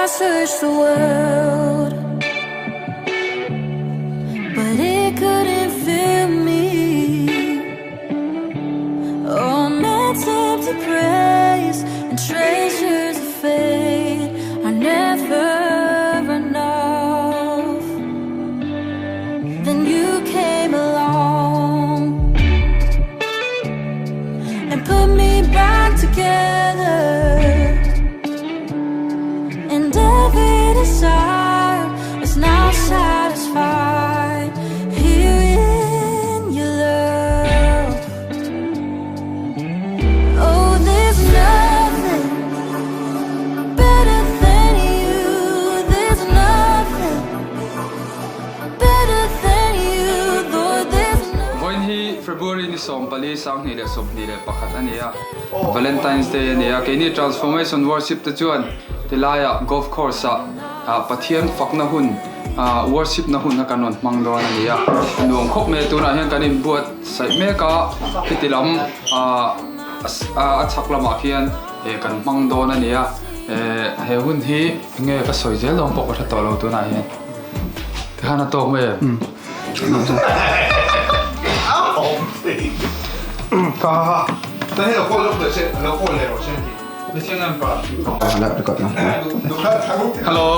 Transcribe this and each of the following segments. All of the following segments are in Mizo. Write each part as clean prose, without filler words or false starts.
I searched the world, but it couldn't fill me. Oh, man's empty praise and treasures of fate are never enough. Then you came along and put me back together. And every desire is now satisfied here in your love. Oh, there's nothing better than you. There's nothing better than you, Lord. There's nothing. Vawiin hi February ni 14 2021 a ni a, Valentine's Day a ni a. Keini Transformation Worship te chuan tilaiah Golf Course ah Pathian fakna hun worship na hun a kan rawn hmang dawn a ni a. A nuam khawp mai a, tunah hian kan inbuatsaih mek a, khiti lam a chhak lamah khian kan hmang dawn a ni a. He hun hi enge ka sawi zel dawn pawh ka hre tawh lo tunah hian. Tikhan a tawk mai em? Hello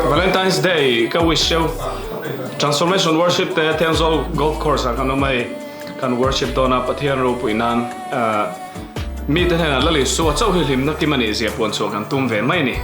Valentine's Day ka wish cheu Transformation Worship te Thenzawl Golf Course ah kan awm a hei kan worship dawn a Pathian ropui nan mi te hnenah la Isua chauh hi hlimna kim a nih zia puan chhuah kan tum ve mai a ni.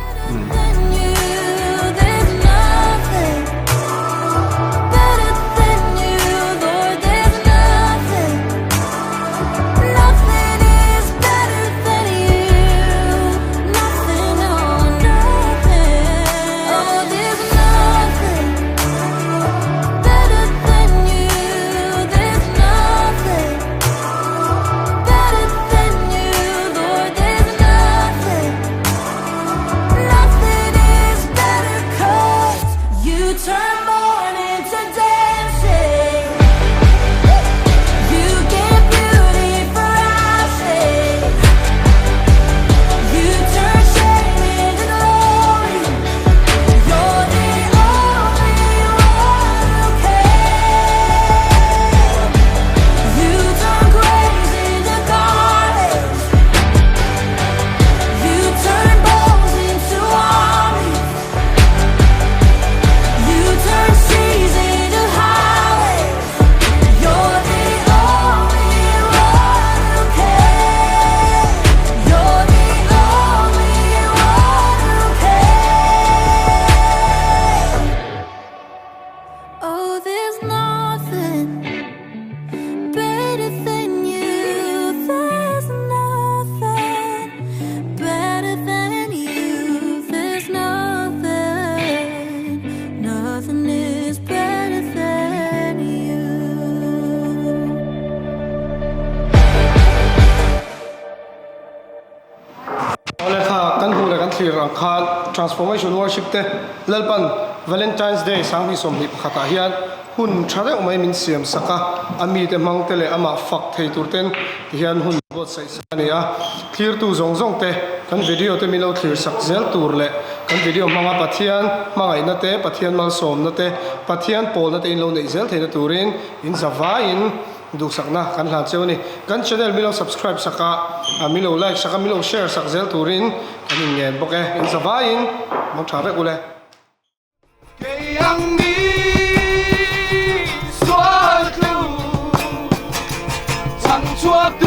Oh, there's nothing better than you. There's nothing better than you. There's nothing, nothing is better than you. Awle kha kan hmuh leh kan thlir ang khan Transformation Worship te Lalpan Valentine's Day 2021 ah hian hun tha deuh mai min siam sak a, a mite hmang te leh amah fak thei tur ten ti hian hun buatsaih sak a ni a. Thlirtu zawng zawng te kan video te min lo thlir sak zel tur leh kan video hmanga Pathian hmangaihna te, Pathian malsawmna te, Pathian pawlna te in lo neih zel theihna turin in zavaiin Duhsakna kan hlan cheu a ni. Kan channel min lo subscribe sak a, min lo like sak a, min lo share sak zel turin kan inngen bawk e. In zavaiin mang tha vek ule. Kei ang mi sual tlu chang chhuak tu.